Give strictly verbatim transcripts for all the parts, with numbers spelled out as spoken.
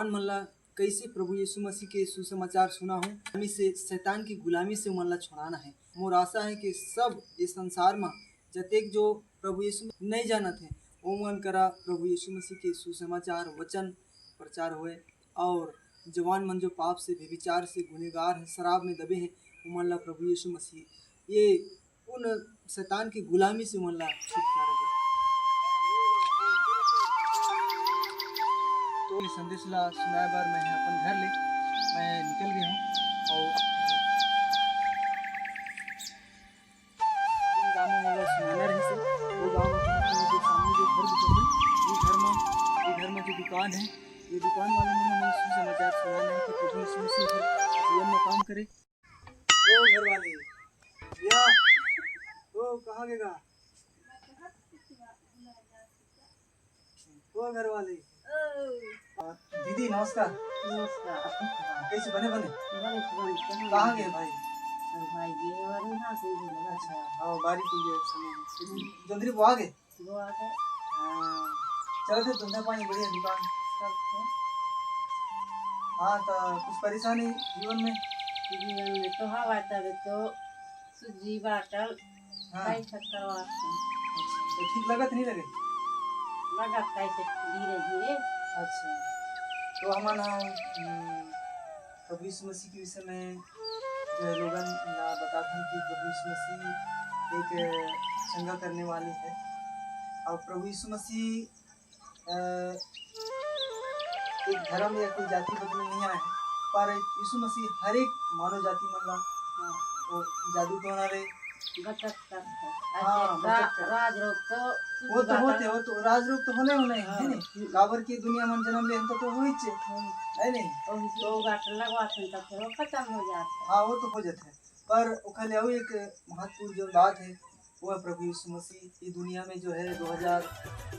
मन ला कैसे प्रभु यीशु मसीह के सुसमाचार सुनाहूं, गुलामी से, शैतान की गुलामी से मन ला छुड़ाना है। मोर आशा है कि सब ये संसार में जतेक जो प्रभु यीशु नहीं जानत है, ओमन करा प्रभु यीशु मसीह के सुसमाचार वचन प्रचार होए, और जवान मन जो पाप से, व्यभिचार से, गुनहगार है, शराब में दबे हैं, ओमन ला प्रभु यीशु मसीह ये उन शैतान की गुलामी से मन ला छुटकारा दे। तो ये संदेश ला सुनाए बर मैं अपन घर ले मैं निकल गया हूँ। और गाँव में मोला सुनाना रहिस हे, वो गाँव में जो सामने जो घर दिखत हे, ये घर में, ये घर में जो दुकान है, ये दुकान वाले मन मोला सुसमाचार सुनाना है कि प्रभु यीशु मसीह हर जीवन में काम करे। ओ घर वाले, या, ओ कहाँ गे गा? ओ घर वाले। दीदी नमस्कार। नमस्कार। कैसे बने बने? बने, बने, कहाँ कहाँ गे भाई? अरे भाई, ये वाली यहाँ से ही बोला। अच्छा, हाँ, बारी को ये समय है। जोंदरी बोआ गे? बोआ गे। हाँ, चलथे धंधा पानी बढ़िया दुकान। सब थे। हाँ, तो कुछ परेशानी जीवन में? जीवन में तो हवा तब तो सुजी बाटल हाँ। भाई छक्कर वास्ते। अच्छा, तो ठीक लगत नहीं लगे? लगत कैसे धीरे धीरे। अच्छा, तो हमन ह, हम्म, प्रभु यीशु मसीह के विषय में जो है लोगन ला बताथन कि प्रभु यीशु मसीह एक चंगा करने वाले है और प्रभु यीशु मसीह अ, एक धर्म या कोई जाति बदले नहीं आए हैं, पर यीशु मसीह हर एक मानव जाति मन ला, हाँ। वो जादू टोना ले बचत करता। हाँ, ऐसे बचत रा-, करता। राज रोग तो वो तो होते, वो तो राज रोग तो होने होने ही, है हाँ। नहीं? काबर की दुनिया मन जन्म ले हम तो, तो होइच है, हाँ। है नहीं? और तो गांठ लगवाते हैं तो फिर वो खत्म हो जाता है। हाँ, वो तो हो जाता है। पर ओकर ले अउ एक महत्वपूर्ण जो बात है, वो है प्रभु यीशु मसीह। ये दुनिया में जो है दो हज़ार,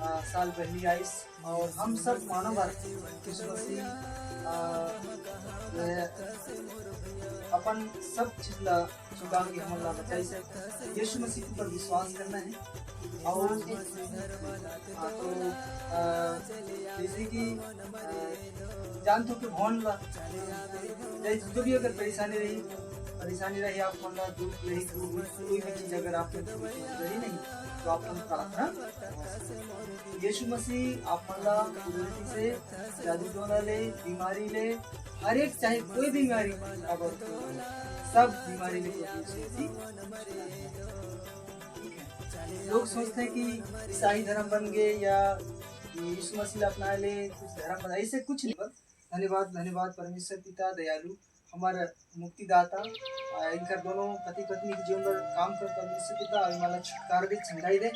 आ, साल पहले आइस और हम सब मानव बर यीशु मसीह, आ, जो है अपन सब चीज ला चुका के हमन ला बचाइस। यीशु मसीह के ऊपर विश्वास करना है और, आ, तो, आ, जैसे कि, आ, जानथो कि भवन ला, जैसे जो भी अगर परेशानी रही, परेशानी रही, आप मन ला दुख रही, कोई भी, कोई भी चीज अगर आप मन ला रही नहीं, तो आप मन प्रार्थना। यीशु मसीह आप मन ला कुदरती से जादू टोना ले, बीमारी ले, हर एक चाहे कोई भी बीमारी, अगर सब बीमारी ले प्रभु यीशु मसीह। ठीक है। लोग सोचते हैं कि ईसाई धर्म बन गए या यीशु मसीह ला अपना ले कुछ धर्म बन, ऐसे कुछ नहीं। बस धन्यवाद, धन्यवाद परमेश्वर पिता दयालु, हमार मुक्तिदाता, आ, इनकर दोनों पति पत्नी के जीवन बर काम कर परमेश्वर पिता, अउ इनला छुटकारा दे, चंगाई दे,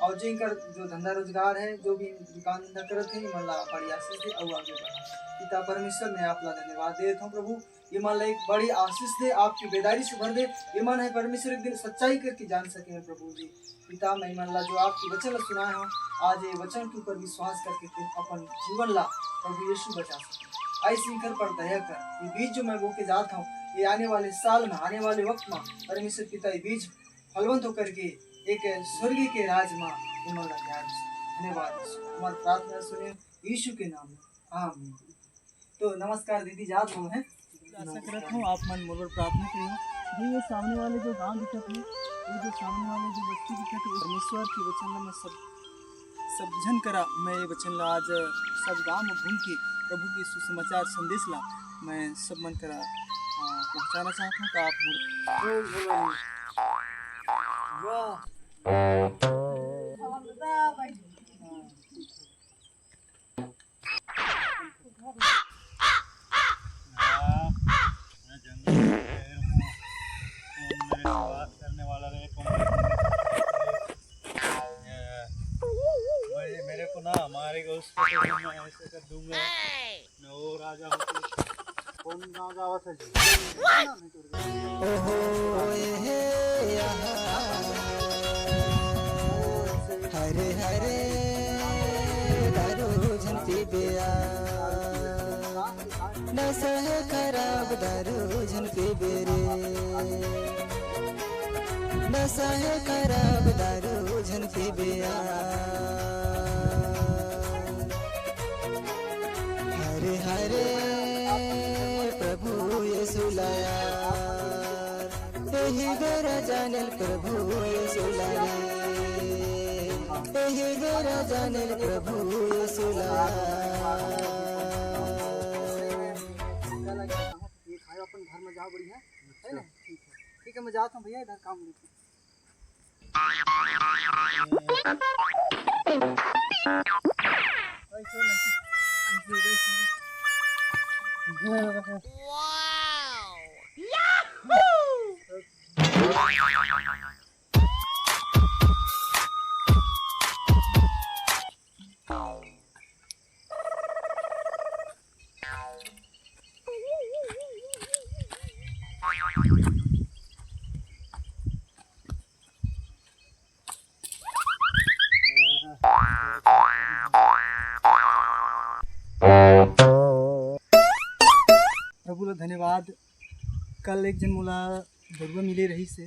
और जो इनकर जो धंधा रोजगार है, जो भी दुकान धंधा करत है, इमन ला बड़ी आशीष दे, अउ आगे बढ़ा। पिता परमेश्वर, मैं आप ला धन्यवाद देत हूँ प्रभु, इमन ला एक बड़ी आशीष दे, आपकी बेदारी से भर दे, इमन है परमेश्वर एक दिन सच्चाई करके जान सके हैं प्रभु जी। पिता, मैं मन ला जो आपके वचन ला सुनाए हूँ, आज ये वचन के ऊपर विश्वास करके फिर अपन जीवन ला प्रभु यीशु बचा सके। ऐसे इनकर पर दया कर, ये बीज जो मैं बो के जात हूँ, ये आने वाले साल में, आने वाले वक्त में परमेश्वर पिता ये बीज फलवंत होकर के एक स्वर्गीय के राज में ये मन ला तैयार हो सके। धन्यवाद यीशु, हमारी प्रार्थना सुने यीशु के नाम में, आमीन। तो नमस्कार दीदी, जात हूँ, हैं? आशा करत हूँ आप मन मोर बर प्रार्थना करिहो। भाई, ये सामने वाले जो गांव दिखत हे, ये जो सामने वाले जो बस्ती दिखत हे, परमेश्वर के वचन ला मैं सब, सब झन करा, मैं ये वचन ला आज सब गांव में घूम के प्रभु के सुसमाचार संदेश ला मैं सब मन करा, अ, पहुंचाना चाहत हूँ। तो आप मोर हाँ, मैं जंगल में शेर हूँ। कौन मेरे से बात करने वाला रहे, कौन मेरे से बात करे? ये, भाई, मेरे को ना मारेगा, उसको तो मैं ऐसे कर दूंगा। ना वो राजा होते। कौन राजा होता जी? ओहो, ए हे, आहा। हरे, हरे, दारू झन पीबे आ। नशा हे खराब, दारू झन पीबे रे। नशा हे खराब, दारू झन पीबे आ। हरे, अरे प्रभु यीशु ला यार, एही बेरा जानेल प्रभु यीशु ला रे, एही बेरा जानेल प्रभु यीशु ला। ये खाए अपन घर में जाओ, बढ़िया है ना? ठीक है, ठीक है, मैं जाता हूँ भैया, इधर काम लेके। प्रभु ला धन्यवाद। कल एक झन मोला गरुवा मिले रहिस हे,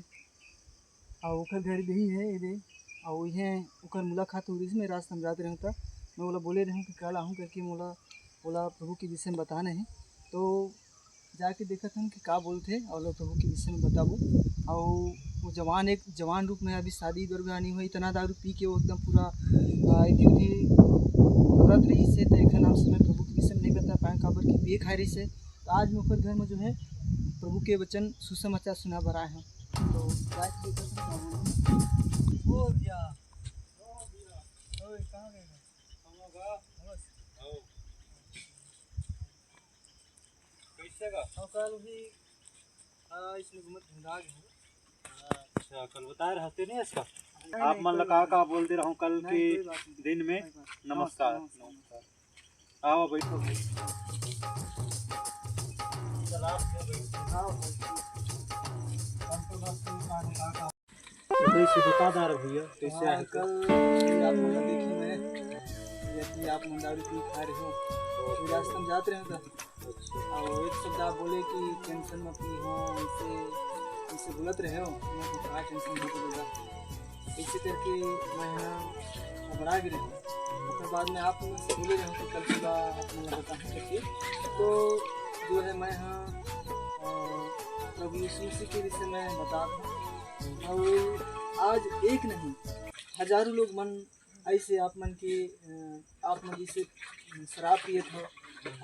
अउ ओकर घर भी हे एदे, अउ इहें ओकर मुलाकात हो रहिस। मैं रास्ता में जात रहेंव, त मैं ओला बोले रहेंव कि कल आहूँ करके मोला ओला प्रभु के विषय में बताना हे। तो जाके देखत हन कि का बोलथे, अउ ओला प्रभु के विषय में बताबो। अउ वो जवान, एक जवान रूप में अभी शादी बर भी आनी हुई, इतना दारू पी के वो एकदम पूरा, आ, इति उति करत रहिस हे, त एखर नाम से मैं प्रभु के विषय में नहीं बता पाएंव, काबर कि पिए खाए रहिस हे। त आज मैं ओकर घर में जो है प्रभु के वचन सुसमाचार सुना बर आए हंव। तो जाके देखत हन का बोलथे। ओ भैया, ओए, कहाँ गए? कैसे का? और कल भी, आ, इसने घूमत घुमरा गए हैं। अच्छा, कल बताए रहते नहीं इसका। नहीं, आप नहीं, मन कोई लगा बात का नहीं। बोल दे रहा हूँ कल नहीं, के कोई बात नहीं। दिन में। कोई बात नहीं। नमस्कार, नमस्कार, नमस्कार। आओ, बैठो, बैठो। चल, आप क्या बैठो? आओ, बैठो। हम तो बस ये पानी का, का तो कैसे बता दा रहा भैया, कैसे हाँ, आए थे? कल भी आप मन देखे मैं, जैसे आप मन दारू पी खा रहे हो, तो रास्ता में जात रहे था। अच्छा। और एक शब्द आप बोले कि टेंशन मत ली हो, इनसे, इनसे बोलत रहे हो, मैं तो कहा टेंशन मत लेगा। इसी करके मैं यहाँ घबरा गए रहे। उसके बाद में आप लोग से बोले रहे कि कल सुबह आप लोग बताएं करके। तो जो है मैं यहाँ, अ, प्रभु यीशु मसीह के विषय में बता रहा हूँ। और आज एक नहीं, हजारों लोग मन ऐसे आप मन के, अ, आप मन जैसे शराब पियत हो,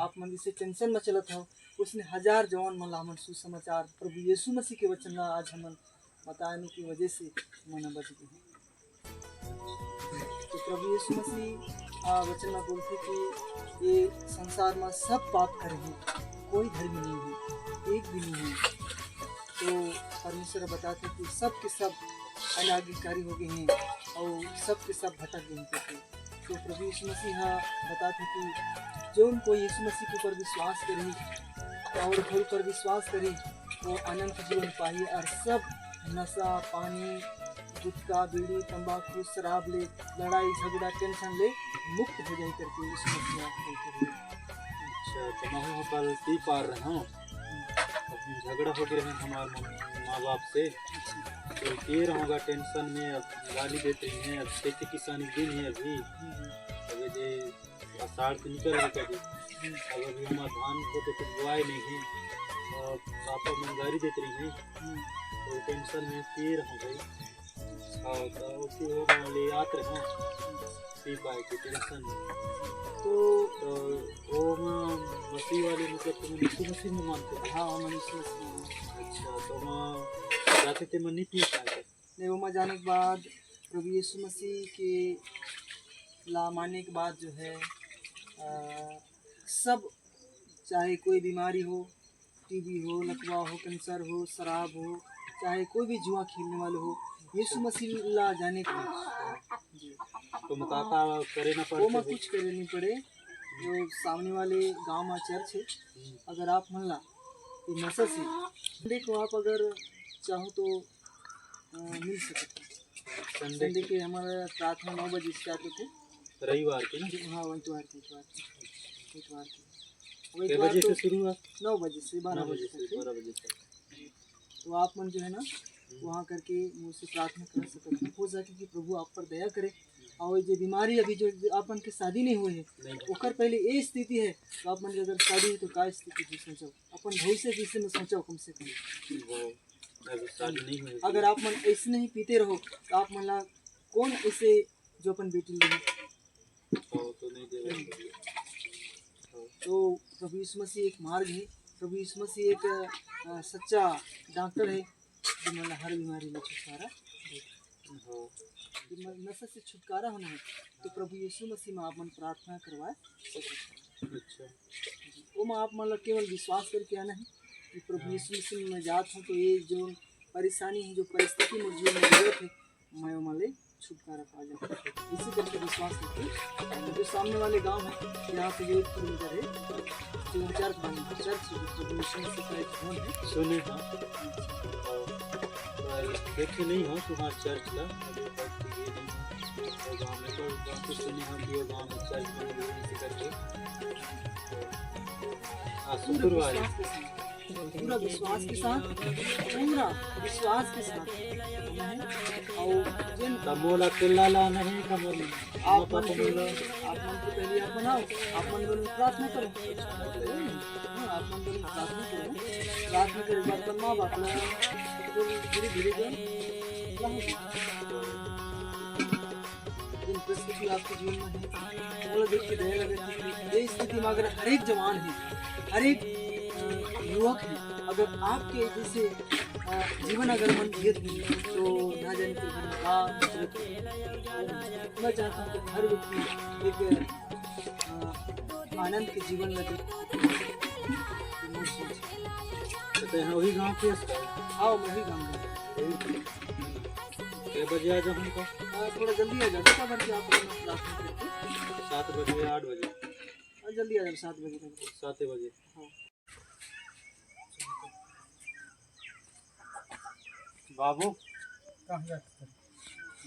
आप मन जैसे टेंशन में चलत हो, उसने हजार जवान मन ला हमन सुसमाचार प्रभु यीशु मसीह के वचन ला आज हमन बताने की वजह से मन बच गए। तो प्रभु यीशु मसीह, आ, वचन में बोलथे कि ये संसार में सब पाप करे हैं, कोई धर्मी नहीं है, एक भी नहीं है। तो परमेश्वर बताथे कि सब के सब अनाज्ञाकारी हो गए हैं और सब के सब भटक गए हैं करके। तो प्रभु यीशु मसीह हा बताथे कि जोन कोई यीशु मसीह के ऊपर विश्वास करही और ओकर ऊपर विश्वास करही, वो अनंत जीवन पाही और सब नशा, पानी, गुटखा, बीड़ी, तंबाकू, शराब ले, लड़ाई, झगड़ा, टेंशन ले मुक्त हो जाए करके यीशु मसीह हा बोलथे। अच्छा, तो महू हा कल पी पार रहे हूँ। अब झगड़ा हो गए रहे हमार मम-, माँ बाप से। तो के रहूँगा टेंशन में, अब गाली देत रही हैं, अब खेती किसानी के दिन है अभी। अब ये जे आषाढ़ के निकल गए कभी। अब अभी हमार धान को तो कुछ बुआई नहीं है। और पापा मन गाली देत रही हैं। तो टेंशन में के रहूँ भाई। हाँ, तो उसी हो ले आत रहे हैं। पी पाए के टेंशन में। तो, तो वो मैं मसीह वाले, मतलब, तुम यीशु मसीह में मानते हो? हाँ, हम यीशु मसीह में मानते हैं। अच्छा, तो मैं जाते थे, मैं नहीं पी पाए। नहीं, वो मैं जाने के बाद प्रभु यीशु मसीह के ला मानने के बाद जो है, अ, सब, चाहे कोई बीमारी हो, टीबी हो, लकवा हो, कैंसर हो, शराब हो, चाहे कोई भी जुआ खेलने वाले हो, यीशु मसीह ला जाने के बाद। जी। तो ओमा का करे ना वो पड़थे? कुछ करे नहीं पड़े। जो सामने वाले गांव में चर्च है, हम्म। अगर आप मन ला ये नशा से, देखो, आप अगर चाहो तो, अ, मिल सकते हैं। संडे संडे के हमारा प्रार्थना नौ बजे start होथे। रविवार के ना? हाँ, इतवार के, इतवार के, इतवार के। अब कै इतवार बजे तो से शुरू है? नौ बजे से बारह बजे तक। बारह बजे तक। तो आप मन जो है ना, हम्म। वहाँ करके मुझसे प्रार्थना कर सकते हैं। हो सके कि प्रभु आप पर दया करे अउ ये बीमारी अभी जो आप मन के शादी नहीं हुए हे, नहीं। ओकर पहले ये स्थिति हे, तो आप मन के अगर शादी हे तो का स्थिति हे, सोचव, अपन भविष्य के विषय में सोचव कम से कम। वो अभी शादी नहीं हुई। अगर आप मन ऐसे नहीं पीते रहो, तो आप मन ला कौन ऐसे जो अपन बेटी ले तो, तो नहीं दे। तो प्रभु यीशु मसीह एक मार्ग हे, प्रभु यीशु मसीह एक, अ, सच्चा डॉक्टर हे, जो मन ला हर बीमारी में छुटकारा देथे। हाँ। जो मन नशा से छुटकारा होना हे, तो प्रभु यीशु मसीह में आप मन प्रार्थना करवा सकत हे। अच्छा। ओमा आप मन ला केवल विश्वास करके आना हे कि प्रभु हाँ। यीशु मसीह में मैं जात हूँ, तो ये जो परेशानी हे, जो परिस्थिति मोर जीवन में गुजरत हे, मैं ओमा ले छुटकारा पा जाऊँ। इसी करके विश्वास करके जो सामने वाले गांव हे, यहाँ से एक किलोमीटर हे, जो चार किलोमीटर चर्च हे, जो प्रभु यीशु मसीह का एक भवन हे। सुने हाँ। पर देखे नहीं हो तुम्हारा चर्च ला, अभी तक ये नहीं हो। और गांव में तो बाकी सुने हो कि वो गांव में चर्च बन गई, इसी करके। आज पूरा शुक्रवार हे। विश्वास के साथ, पूरा विश्वास के साथ, पूरा विश्वास के साथ। अउ जिन त मोला तेला ला नहीं कमर में। आप मन के, आप मन के पहले आप बनाओ, आप मन दोनों प्रार्थना करो। हाँ, आप मन दोनों प्रार्थना करो। प्रार्थना करे के बाद अपन माँ बाप ला, तो धीरे धीरे जो जिन परिस्थिति आपके जीवन में हे, ओला देख के दया लगत हे कि ये स्थिति में अगर हर एक जवान हे, हर एक, अ, युवक हे, अगर आपके जैसे, अ, जीवन अगर मन जियत हे, तो ना जाने कि हम का सोच रहे हैं। मैं चाहता हूँ कि हर व्यक्ति एक, अ, आनंद के जीवन में दे। तो यहाँ वही गाँव के हस का? हाँ, वही गाँव के। कै बजे आ जाहूँ का? हाँ, थोड़ा जल्दी आ जाओ, बेटा, बल्कि आप लोग प्रार्थना करके। सात बजे, आठ बजे? हाँ, जल्दी आ जाओ, सात बजे तक। सात बजे। हाँ। बाबू, कहाँ जात हस?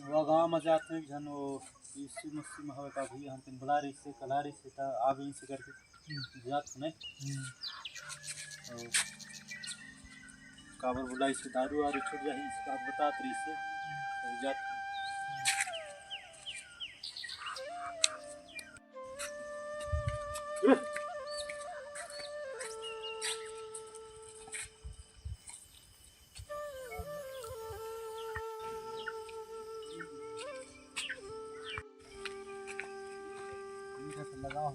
वो गाँव में जात हूँ, एक झन वो यीशु मसीह में हवे का भैया, हम तेन बुला रहिसे, कला रहिसे, त आ गई से करके। जात हो नहीं? हम्म। तो काबर बुलाइसे, दारू वारू छूट जाही, इसका बतात रहिसे। तो जात हो। लगाओ,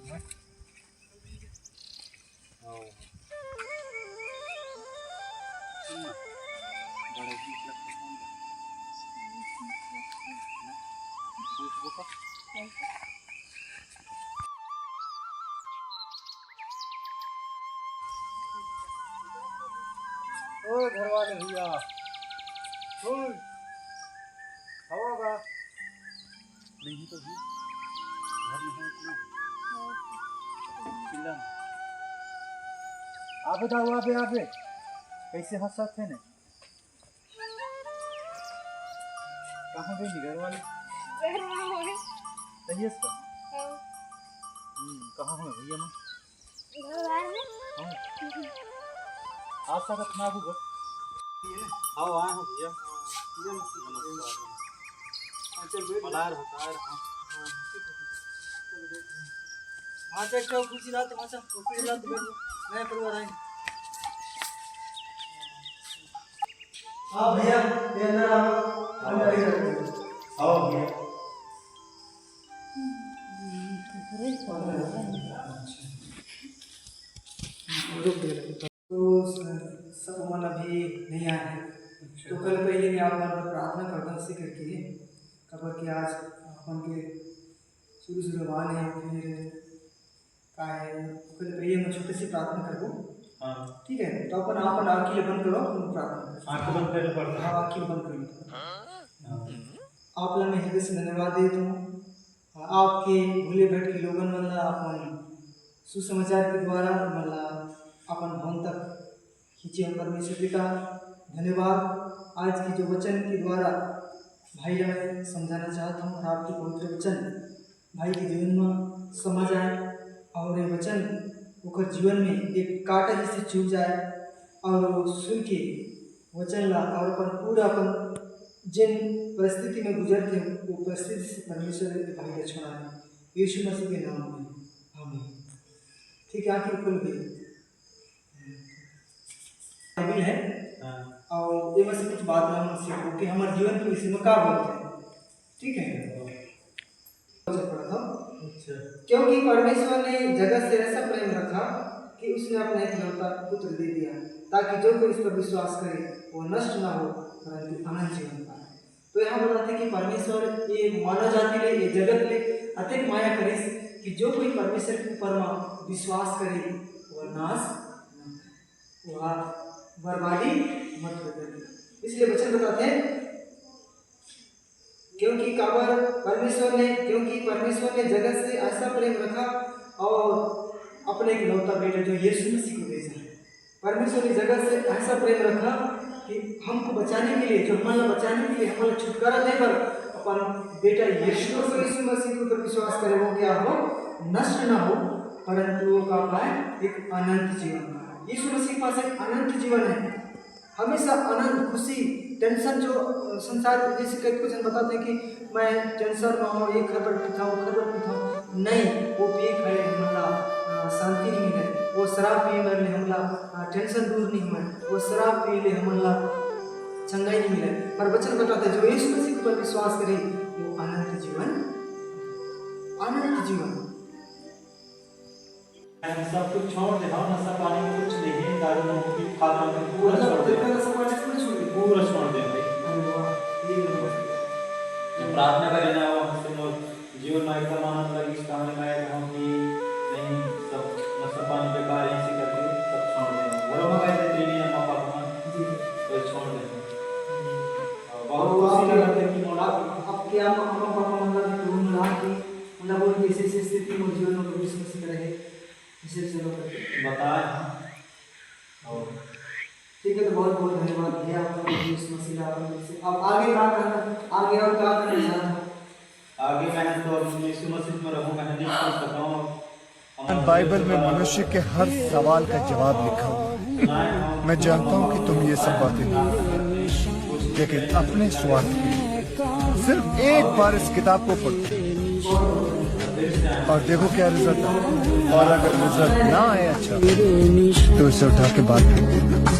ओ घरवाले भैया, फूल हवा बा। नहीं तो भी घर में है कि नहीं? चिल्ला ना। आबे दाऊ, आबे, आबे। कैसे हंसत है ने? कहाँ गई घर वाले? घर में है। सही है इसका? हाँ। हम्म, कहाँ है भैया माँ? घर बाहर में। हाँ। आ सकत ना अभी घर। हाँ, आए हो भैया। नमस्कार। हाँ, चल बैठ। पलार हो, पलार, हाँ। हाँ, ठीक है, ठीक है। चलो बैठ। हाँ, चल, चल, कुर्सी ला, तमाचा, कुर्सी ला, तो बैठ। नया परिवार आए। हाँ भैया, ये अंदर आओ। अंदर ही बैठो। आओ भैया। तो स-, सब मन अभी नहीं आए हैं। अच्छा। तो कल पहले मैं आप मन बर प्रार्थना करता हूँ, उसी करके, काबर कि आज अपन के शुरू शुरू आए हैं, फिर का है, ओकर पहले मैं छोटे से प्रार्थना करबो। हाँ। ठीक है, तो अपन, अपन आँखी ला बंद करो, अपन प्रार्थना करो। आँखी बंद करे पड़थे। हाँ, आँखी बंद करो। हाँ। आप ला मैं हृदय से धन्यवाद देता हूँ। आपके भूले भटके लोगन मन ला अपन सुसमाचार के द्वारा मन ला अपन भवन तक खींचे हो परमेश्वर पिता। धन्यवाद। आज के जो वचन के द्वारा भाई ला मैं समझाना चाहता हूँ और आपके पवित्र वचन भाई के जीवन में समा जाए और ये वचन ओकर जीवन में एक कांटा जैसे चुभ जाए और वो सुन के वचन ला और अपन पूरा अपन जिन परिस्थिति में गुजरथे, वो परिस्थिति से परमेश्वर ये भाई ला छुड़ाए। यीशु मसीह के नाम में, आमीन। ठीक है, आंखें खुल गई। बाइबल है। हाँ। और ये में से कुछ बात ला हम सीखो कि हमारे जीवन के विषय में का बोलथे। ठीक है, अच्छा, पढ़ता हूँ। अच्छा। क्योंकि परमेश्वर ने जगत से ऐसा प्रेम रखा कि उसने अपना इकलौता पुत्र दे दिया, ताकि जो कोई इस पर विश्वास करे, वो नष्ट ना हो, परंतु अनंत जीवन पाए। तो यहाँ बताथे कि परमेश्वर ये मानव जाति ले, ये जगत ले अतेक माया करिस कि जो कोई परमेश्वर के ऊपर में विश्वास करे, वो नाश ना हो, वो बर्बादी मत हो जाए। इसलिए वचन बताथे, क्योंकि काबर परमेश्वर ने, क्योंकि परमेश्वर ने जगत से ऐसा प्रेम रखा और अपने इकलौता बेटा जो यीशु मसीह को भेजा है। परमेश्वर ने जगत से ऐसा प्रेम रखा कि हमको बचाने के लिए, जो हमारा बचाने के लिए, हमारा छुटकारा दे पर अपन बेटा यीशु मसीह, यीशु मसीह के ऊपर विश्वास करे, वो क्या हो, नष्ट ना हो, परंतु वो का पाए, एक अनंत जीवन पाए। यीशु मसीह के पास एक अनंत जीवन है, हमेशा आनंद, खुशी, टेंशन जो, अ, संसार जैसे कई कुछ हम बताते हैं कि मैं टेंशन में हूँ, ये खबर पीता हूँ, खबर पीता हूँ, नहीं, वो पिए खाए हमला, अ, शांति नहीं मिले, वो शराब पिए मर ले हमला, अ, टेंशन दूर नहीं हुए, वो शराब पी ले हमला चंगाई नहीं मिले। पर वचन बताता है, जो यीशु मसीह के ऊपर विश्वास करे, वो अनंत जीवन, अनंत जीवन। हम सब कुछ छोड़ दे, हम नशा पानी में कुछ नहीं है, दारू में भी खाता हूँ, पूरा मतलब, छोड़ दे। जितना नशा पानी पूरा छोड़ दे। पूरा छोड़ दे भाई। अरे वाह, ये तो बहुत जब प्रार्थना करे ना, वो हमसे मोर जीवन में एकदम आनंद लगी, इस कहानी में आया कि हम भी नहीं, सब नशा पानी बेकार है, ऐसे करके सब छोड़ दे। घरों में कहते थे, "नहीं, हम पापा हम जी। तो छोड़ दे।" हम्म। और बहुत और खुशी आपके, लगा था कि मोला आप, आपके आप, आप, आप, आप, मतलब, कि उन लोग की मतलब, वो कैसी, ऐसी स्थिति में जीवन में प्रभु यीशु मसीह का रहे, इसे चलो करके बताए हम। और ठीक है, तो बहुत बहुत धन्यवाद भैया, आपका प्रभु यीशु मसीह का आपका दिल से। अब आगे क्या करना, आगे और क्या करना चाहते हो? आगे मैं तो यीशु मसीह में रहूँ, मैं नहीं कर सकता हूँ। बाइबल में मनुष्य के हर सवाल का जवाब लिखा हुआ है। मैं जानता हूँ कि तुम ये सब बातें नहीं, लेकिन अपने स्वार्थ के लिए सिर्फ एक बार इस किताब को पढ़ो और देखो क्या रिजल्ट है। और अगर रिजल्ट ना आए अच्छा, तो इसे उठा के बाहर फेंक देना।